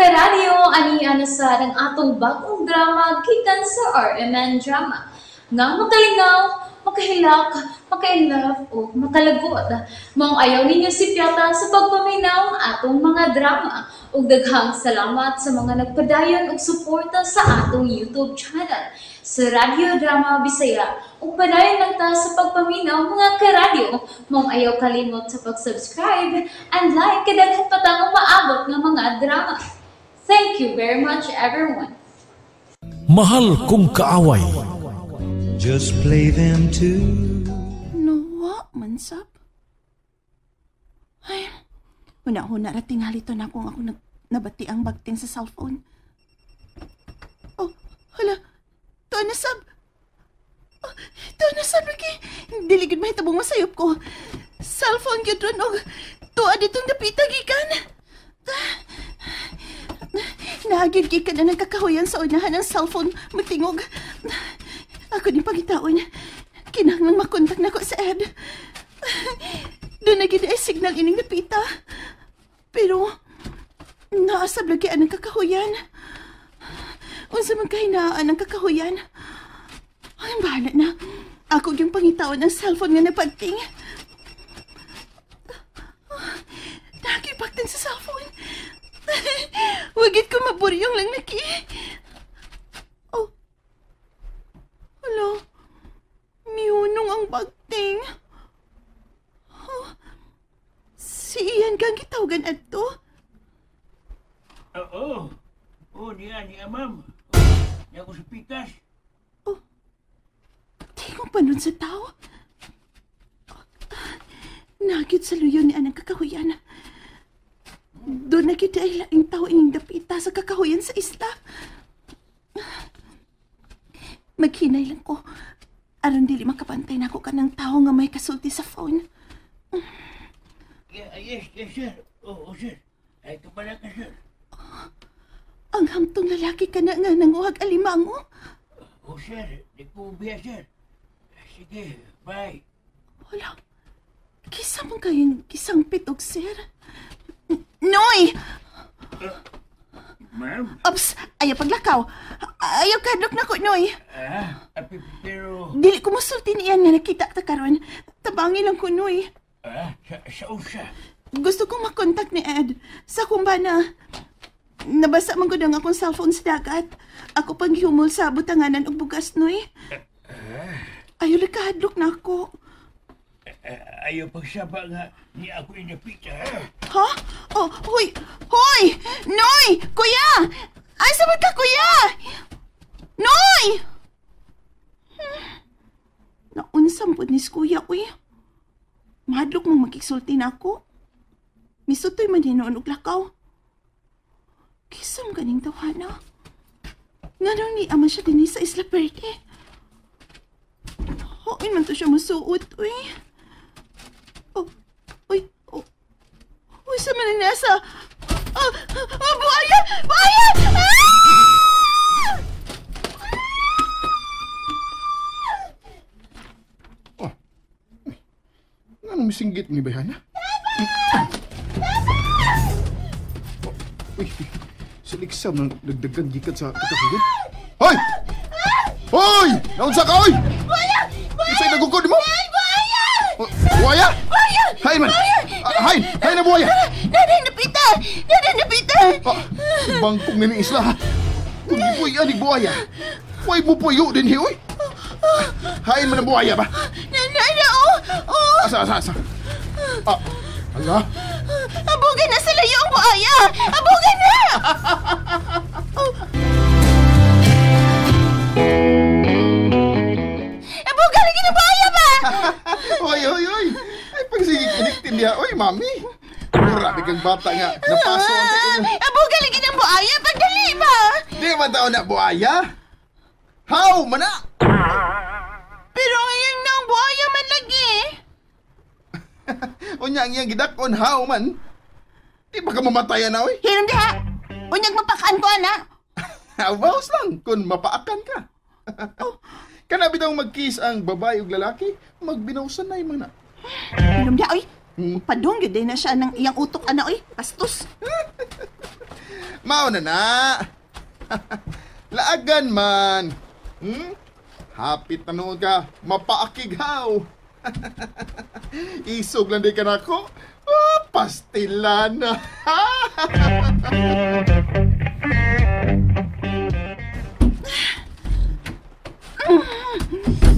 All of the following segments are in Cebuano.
karadyo, ani na sa ang atong bagong drama gikan sa RMN Drama. Nga makalingaw, makahilak, makainlove o makalagot. Maong ayaw ninyo sipyata sa pagpaminaw atong mga drama. Ug daghang salamat sa mga nagpadayon og suporta sa atong YouTube channel sa Radyo Drama Bisaya. Ug padayon lang ta sa pagpaminaw, mga karadyo. Maong ayaw kalimot sa pag-subscribe and like kay daghan pa tang umaabot nga mga drama. Thank you very much, everyone. Mahal Kong Kaaway. Just play them too. Nawa, mansap. Ay, huna-huna ra tingali to na kung ako nabati ang bagting sa cellphone. Oh, hala, to na sab. Oh, to na sab, Ricky. Dili gid mahitabong masayop ko. Cellphone gyud ron og tuwa ditong dapita gikan. Naagid gikan na nagkakahuyan sa unahan ng cellphone magtingog. Ako ni pangitaon. Kinahanglan makontak na ko sa Ed. Doon na gid ay signal ining napita. Pero naasab lagi ang kakahuyan. Unsa man kahinaan ang kakahuyan. Ay, bahala na. Ako yung pangitaon ang cellphone nga napagting. Nakipagting sa cellphone. Wagit ko maburyong lang naki. Oh. Hala. Miyunong ang bagting. Oh. Si Ian kang gitawagan adto. Oo. Oo, niya, niya, ma'am. Niya ko sa pikas. Oh. Tingog pa nun sa tao. Nagit sa luyo ni anang kakahuyan. Doon na kita ay laing tao ining dapita sa kakahuyan sa isla. Maghinay lang ko. Aron dili makabantay na ako kanang tao nga may kasulti sa phone. Yeah, yes, yes, sir. Oo, sir. Ay, kabala ka, sir. Ang hamtong lalaki ka na nga nanguhag alimango. Oh, sir. Di ko ubiya, sir. Sige, bye. Wala. Kisa man kayong kisang pitog, sir. Noy! Ma'am? Ops! Ayaw paglakaw. Ayaw kadlok na ko, Noy. Ah, pero... Dili ko musulti niyan nga nakita ta karon. Tabangi lang ko, Noy. Ah, sa usa. Gusto kong makontak ni Ed. Sa kumbana. Nabasa man gud ang akong cellphone sa dagat. Ako pang gihumol sa butanganan og bugas, Noy. Ayaw lang kahadlok na ako. Ayaw pagsaba nga ni ako inapita, ha? Ha? Oh, hoy! Hoy! Noy! Kuya! Asa man ka, kuya? Noy! Naunsam po ni kuya, uy. Mahadlok mong makiksulti na ako. Misutoy man hinoon og lakaw. Kisam ganing tawhana. Ngano ni ama siya din sa Isla Verde? Hoin man to siya masuot, uy. Oh, uy, oh. Uy, sa man nasa? Oh, oh, buaya! Buaya! Ah! Oh. Anong misinggit ni Bayhana? Oh, uy, saliksam ng dagdagan gikan sa kakahuyan. Hoy! Hoy! Naunsa ka, oy! Buaya! Buaya! Isa'y nagukod mo? Buaya! Buaya? Buaya! Hay man! Hay! Hay na buaya! Nanay napita! Nanay napita! Bangkong nini isla, ha? Kung gipuy anig buaya, way mo puyo din, hi, oy! Hain man ang buaya ba? Nanay na, oh! Oh! Asa, asa, asa? Ah, ala? Abugan na sa layo ang buaya! Abugan na! Oh. Abugan lagi na buaya ba? Oy, oy, oy! Ay, pagsige kiniktin niya. Oy, mami! Grabe kang bata nga. Napaso ang tayo. Abugan lagi ng buaya! Pagdali ba? Di man tao na buaya? How man na? Pero ngayon na ang buaya man lagi. Unya ang iyang gidakon, how man? Di ba ka mamatayan na, oy? Hiram diha! Unyag mapakaan ko, ana! Awaos lang kung mapaakan ka. Oh, kana bitaw mag-kiss ang babae ug lalaki, magbinawsan na yung mga na. Hiram diha, oy! Padung yun din na siya ng iyang utok, ana, oy! Bastos! Mao na na. Laagan man. Hapit na noon ka, mapaakighaw. Isog lang di ka nako. Oh, pastilan na.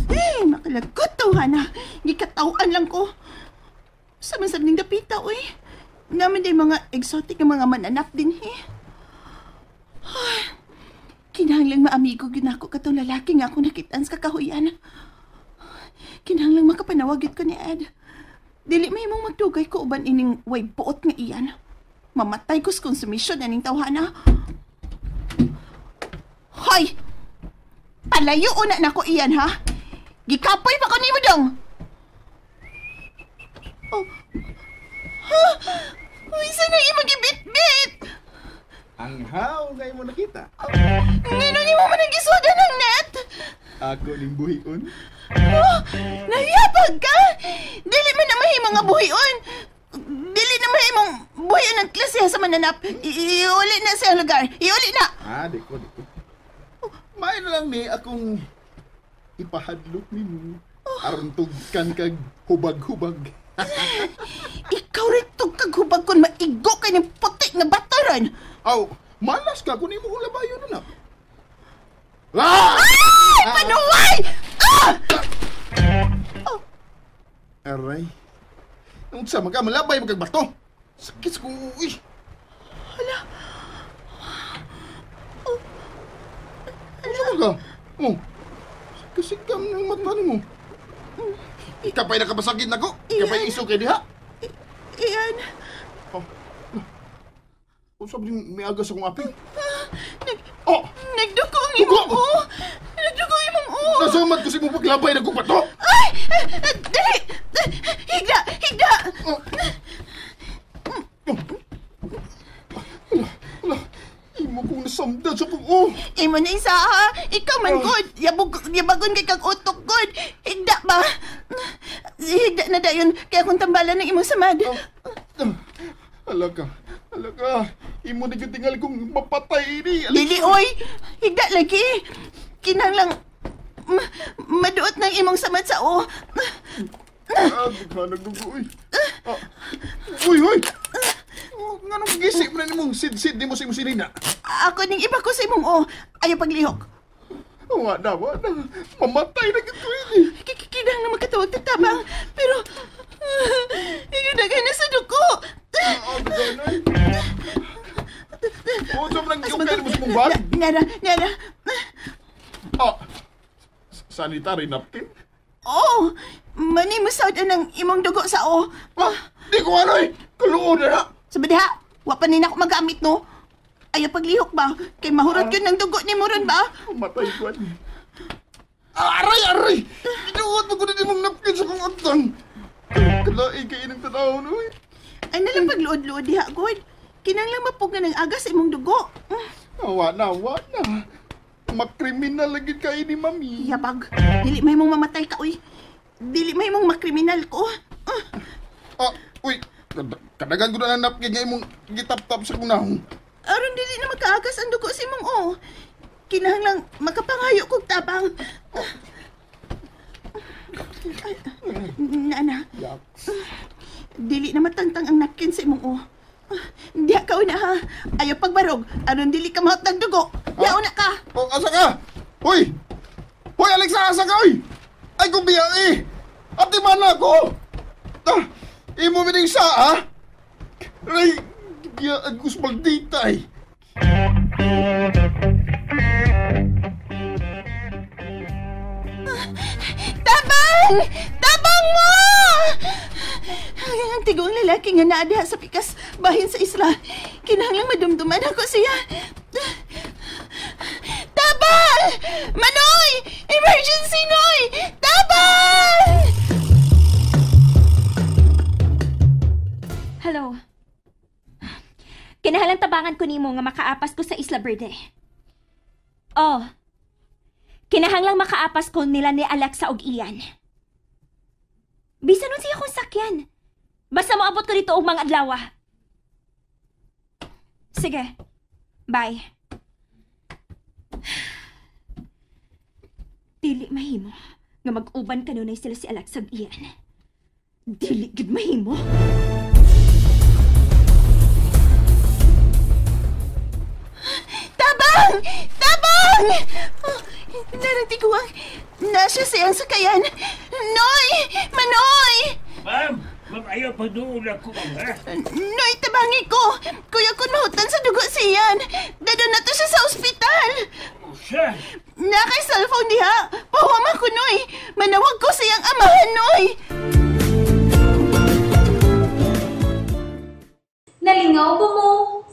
Eh, makalagot tawhana. Gikatawan lang ko. Sa man ning dapita, uy. Naman din mga exotic nga mga mananap din, he. Ay, kinahanglang maamigo ginako katong lalaki nga ako nakitaan sa kakahuyan. Kinahanglang makapanawagit ko ni Ed. Dili may mong magdugay ko uban ining way buot nga iyan. Mamatay ko sa konsumisyon aning tawhana. Hoy! Palayo una nako iyan, ha? Gikapoy pa ko nimo dong! Oh. Ha? Uy, saan ang imong gibit-bit? Ang how ngay mo nakita? Ngayon imo man ang gisuda ng net? Ako ning buhion. Oh, nahiyapag ka! Dili man na mahimo nga buhion! Dili na mahimong buhion ang klase sa mananap. Iuli na sa lugar. Iuli na! Ah, di ko. May na lang ni akong ipahadlok nimo. Aron tugkan kag hubag-hubag. Ikaw rin tugkag hubag kun maigo kay ning puti nga bataran. Aw, malas ka kun imo kong labayon na. Ah! Ay, panuway! Ah! Oh. Aray. Unsa man ka malabay man kag bato? Sakit sa kong uwi. Hala. Oh. Unsa man ka? Oh. Kasikam ng mata nimo. Kapay nakapasakit nako. Kapay isog kay diha. Iyan. Oh. Unsa ba may agas akong aping? Nagduko ang imong o. Nagduko ang imong o. Nasamat ko sa imong paglabay na kong bato. Ay! Dali! Higda! Higda! Oh. Ala, imo kong nasamdan sa kong o. Imo na isa ha. Ikaw man god. Yabagon kay kag utok god. Higda ba? Higda na dayon. Kaya akong tambalan ng imong samad. Ala ka. Ala ka. Imo na tingal kong mapatay ni. Dili oy. Higda lagi. Kinahanglang maduot ng imong samad sa o. Ah, nagdugo oy. Uy, uy. Nganong gisip na nimong sid-sid nimo sa imong sinina? Ako ning iba ko sa imong o. Ayaw paglihok. Wa na, wa na. Mamatay na gid ko ini. Kinahanglan makatawag ta tabang. Pero daghan na sa dugo. Oh, sa man ang mo sa imong bag? Nara, nara. Ah, sanitary napkin? Oh, mani mo saud ang imong dugo sa o. Ah, di ko anoy. Kaluod na. Sabi diha, wa pa ni nako magamit no. Ayaw paglihok ba? Kay mahurot yun ng dugo ni mo ron ba? Matay ko. Aray, aray! Ginuot mo ko na imong napkin sa kong atang. Kalain kay inang tanaw no. Ay nalang pagluod-luod diha, God. Kinanglang mapugnan ng agas sa imong dugo. Wa na, wa na. Makriminal lagi kay ni mami. Yabag, dili may mong mamatay ka, uy. Dili may mong makriminal ko. Ah, uy. Kadagan ko na ng napkin nga imong gitap-tap sa kong nahong. Aron dili na magkaagas ang dugo sa imong o. Kinahanglang makapangayo kog tabang. Nana. Dili na matangtang ang napkin sa imong o. Diha ka una ha. Ayaw pagbarog. Aron dili ka mahot ng dugo. Diha una ka. Oh, asa ka? Hoy! Hoy, Alexa, asa ka, oy! Ay, kung biya, eh! Ate man ako! Ah, imo mining sa, ha? Ay, biyaan ko sa maldita, eh. Tabang! Tabang mo! Ang tigong lalaki nga naadiha sa pikas bahin sa isla. Kinahanglang madumduman ako siya. Tabang! Manoy! Emergency, Noy! Tabang! Hello. Kinahalang tabangan ko nimo nga makaapas ko sa Isla Verde. Oh. Kinahanglang makaapas ko nila ni Alexa og Ian. Bisan nun siya kong sakyan. Basta moabot ko dito og mga adlaw. Sige. Bye. Dili mahimo nga mag-uban kanunay sila si Alexa ug Ian. Dili gid mahimo. Tabang! Tabang! Oh, narantiguang nasa siyang sakayan. Noy! Manoy! Ma'am, ma'am, ayaw pagduol ako, ma'am, ha? Noy, tabangi ko! Kuya kun mahutan sa dugo siyan. Dado na to siya sa ospital. Usa! Na kay cellphone diha. Pahuwama ko, Noy. Manawag ko siyang amahan, Noy. Nalingaw ba mo?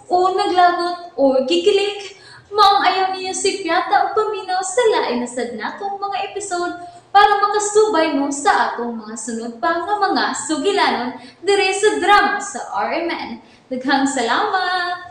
O naglagot o gikilig? Maong ayaw niyo si Piata og paminaw sa lain na sad natong mga episode para makasubay mo sa atong mga sunod pa nga mga sugilanon dire sa drama sa RMN. Daghang salamat!